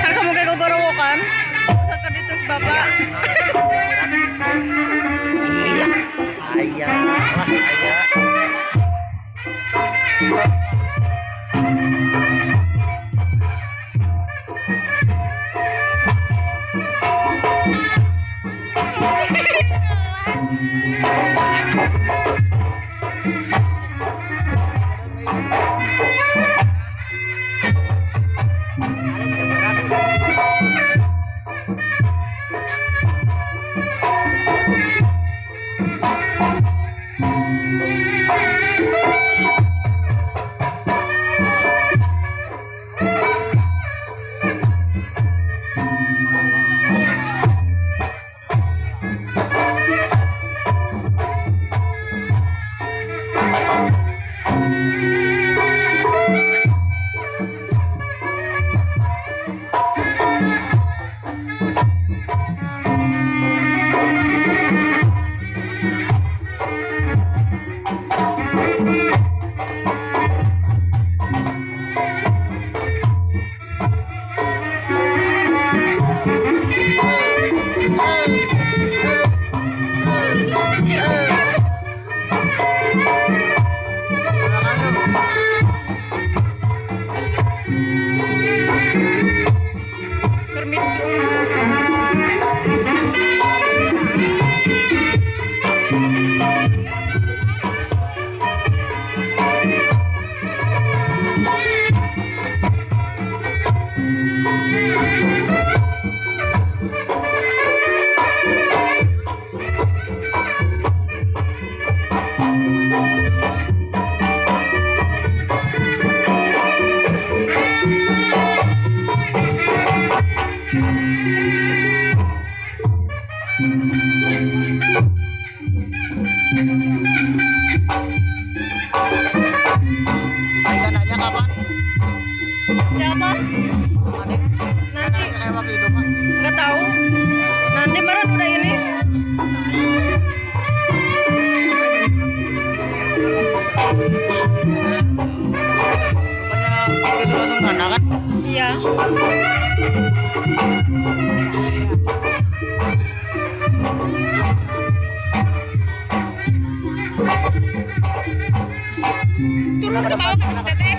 Kan kamu kayak gogorowokan. Masa ka dito sa baba. Iya. Ayah, wah, ayah. Kermit. Ay, nanya kapan? Siapa? Adik. Nanti. Kayak waktu itu, Pak. Nggak tahu. Nanti meren udah ini. Bukannya waktu itu langsung sana kan? Iya. Turun ke bawah ke teteh.